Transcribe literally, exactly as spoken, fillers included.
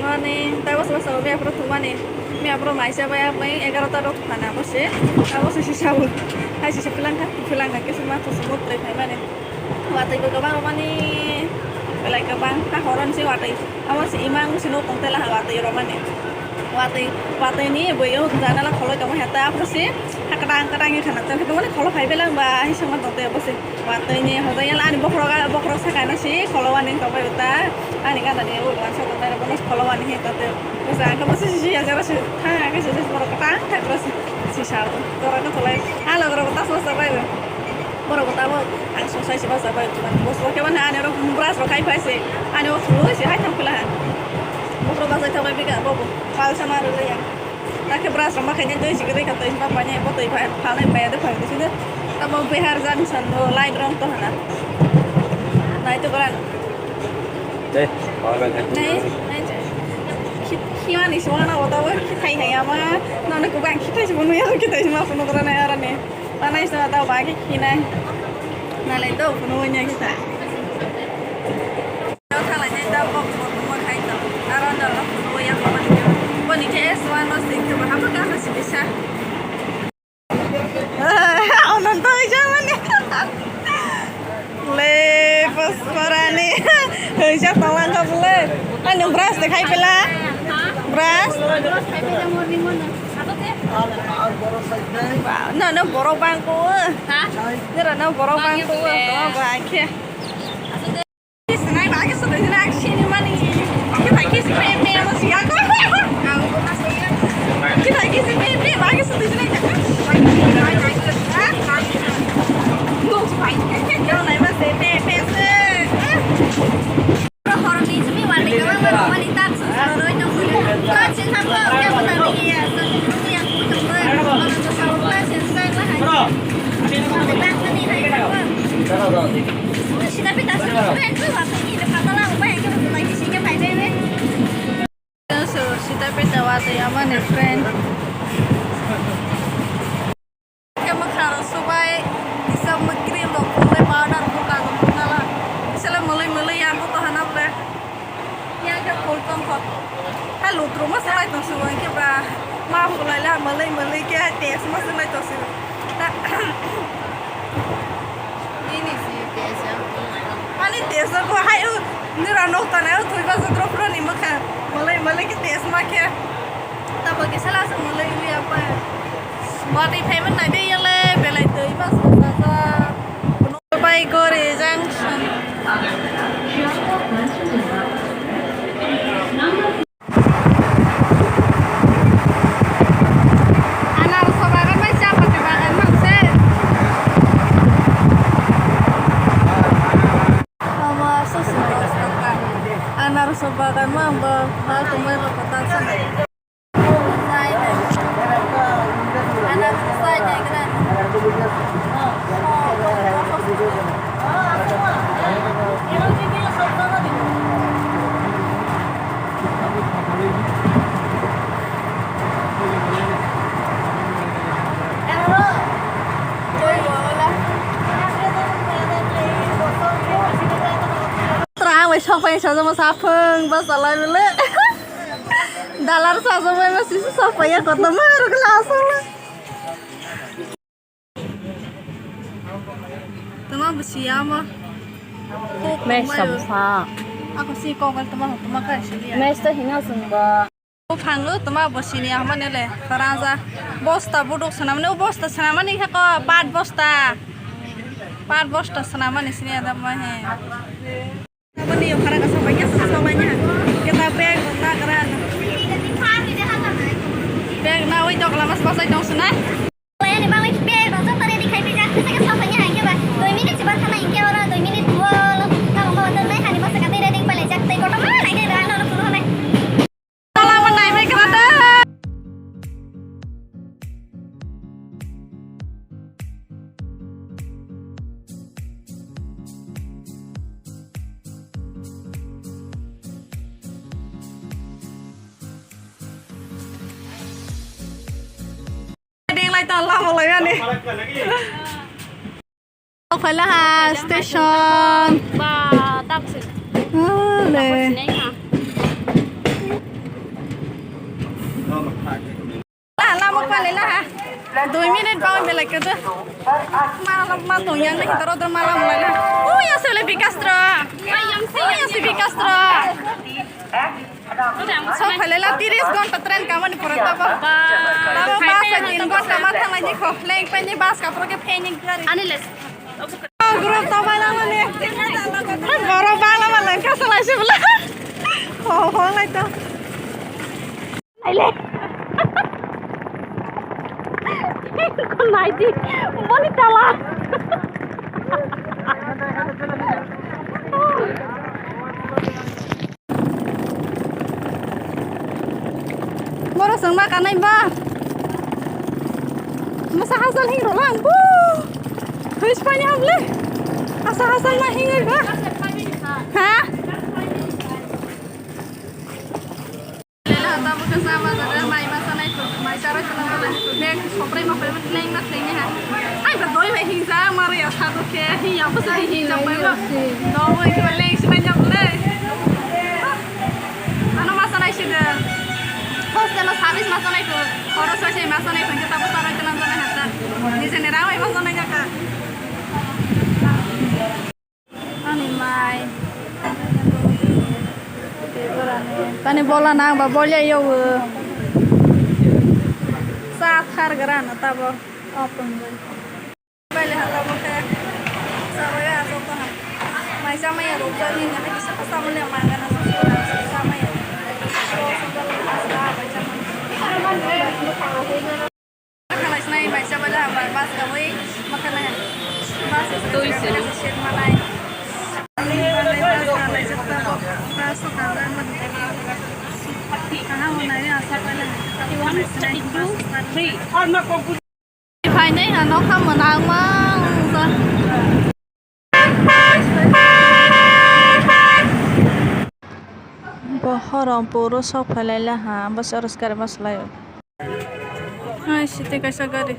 Mani, tabo sobo sobo, miya phuru thumani. Miya phuru maisa bai, bai egarota rok thana bo se. Tabo se sisa bo. Hai sisa philang kha, philang kha, kisa ma kusu mut tei phaimani. Watwi bo kwbang romani, belai kwbang, ha horon se watwi. Abo se imang se nuk tong tela ha watwi romani. Watwi, watwi ni bwyo jana la kholoi tongma heta, aphuru se ha kwtang kwtang ni khana tong khe tongmani kholo phai belang ba, hai songma tong tei bo se. Watwi ni hojai yala ani bokhorok, bokhorok saka no si kholo wani tongbai uta. Ani gana ni ulo wansa tongbai bono kholo wani he tate. Usa ka bosi si ya jara si tha ka si si borok kwtang thai bro si si sa. Jora ka tholai. Alo gro ta so sa bai. Borok ta bo ang so sai si ba sa bai. Bos ke bana ani ro brush ro khai phai si. Ani o thulu si hai thang pila. Bokhorok ba sai thang bai bika bo. Pal sama ro ya. Takhe brush rok ma khaina twi sikiri kha twi sma paine bo twi pha phalnai paya de phalnai sini. Tamo Bihar jani san no light rong to hana. Nai to goran. Dei, power bank hai. Nai, nai. Khit-, khimani swana ota bo khithai hai ama. Nana kubang khithai simo nuya khithai sima phunu goran ai arani. Panai sima ta ba khe khinai. Nalai to phunu wanya khithai. Thalai nai ta bok bok mo khai to. Aro no lo phuru ya ko ni. Bo ni ke S one no sing to ha ka ha si bisa. Ono to ja mane. Le pas parani. Hoi ja tong lang ka bole. Ani brush de khai pela. Brush. No, no, borok bang ko. Ha? Nira no borok bang ko. Bang ko. Ba khe. Sita pita watwi amani friend. Khe mwkhra rok subai kisa cream rok phunglai powder buka rok phunala. Isale mwlwi mwlwi yang buto hana ble. Yang khe phul tongkho. Hai lutruma swlai tong sugo hwnkhe ba ma phulai la mwlwi mwlwi khe hai test ma swlai tong sugo. Ini si test ya. Ani test ko hai u nira nok tanai u thwi ba jotro pro ni mwkha. Mwlwi mwlwi khe test ma khe. Tabo kisa la aswk mwlwi wngya pai. Watwi phaimani nai de yale belai twi ma swk sajak. Bai gori junction. Anarso bagan bai chapati bagan mang se. Mama susu dos taka. Anarso bagan mang ba hal tumai ba kotak sana. Tara ang bai sok pai sajamo saphung basa lai bele. Dalar sajamo ma sisi sok pai ya koto ma rok la asok. Tama besi ama. Mes samsa. Ako si kokal tama tama kai sili ya. Mes to hino sungba. O phango tama bosini amane le, faranja. Bosta buduk sanamani, o bosta sanamani kha ko, pat bosta. Pat bosta sanamani sini ada mah he. Aboni yo khara kasa bai kasa kasa bai nya. Kita bag na kara. Bag na oi dok lamas pasai dong suna. Ani bangwi bag rok joto ready khai pijak, kisa kisa sokha ni hai khe ba dui minute se bar khana hinkhe oro dui minute wall tamo wall tamo nai hani bwswk tei ready palai jak tei kotorma nai de rang no phuru hwnwi. Tola bo nai bai kha da. Deng lai tong lama lai ani. Phaila ha station. Ba, tak se. Ah, le. Sinai ha. Dui minute bang belai kede. Mala ma tong yang nahi toro toro mala mulai na. Oh ya sele Bikastro. Oh ya si Bikastro. So phailai la tiris gonta train kamani pore tabo. Tabo bus hai tin gonta ma thanglai ni kho. Leng pai ni bus kapro ke phe ni gari. Ani les. Oh, group to bai la mani. Boro bang la ma leng ka salai si bula. Ho ho lai to. Aile. Ko naidi. Boni tala. Boro sengma kanai ba. Masa hasal hing rolang. Woo. His pani hamle. Asa hasal ma hing ba. Ha? Lela hata bwkha sa bazar o mai masa nai tuk, mai chara chana bwlai tuk, bag soprai ma pai ma thleng ma thleng ha. Ai ba doi bai hing sa maro ya sa do khe, hing ya bwsa hing hing jam bai ma. Do bai khe leng si bai jam le. Ano masa nai si de. Hostel o sabis masa nai tuk, khoro soi soi masa nai tuk, kita bwsa bai tana jana hata. Ni jene ra bai masa nai jaka. Ani mai. Tani bola nang ba bolya yo. Sa thar gara na tabo. Open bai. Bai le hala bo khe. Sa bai ya so to ha. Mai sa mai ya ro jani na ha kisa sa mo le ma ga na sa sa sa mai ya. So so ga sa bai sa mai. Khalai sinai bai sa bai la bas ka bai. Ma khalai. Bas is tui se. Bas ka bai ma. Kana mo nai asa bai la. One, two, three. Phainai ha nokha mwnang mang wngkha. Bo Horompuro sok phailai laha, bwsarok swkari bwsalaio. Hai, site kaisa gari.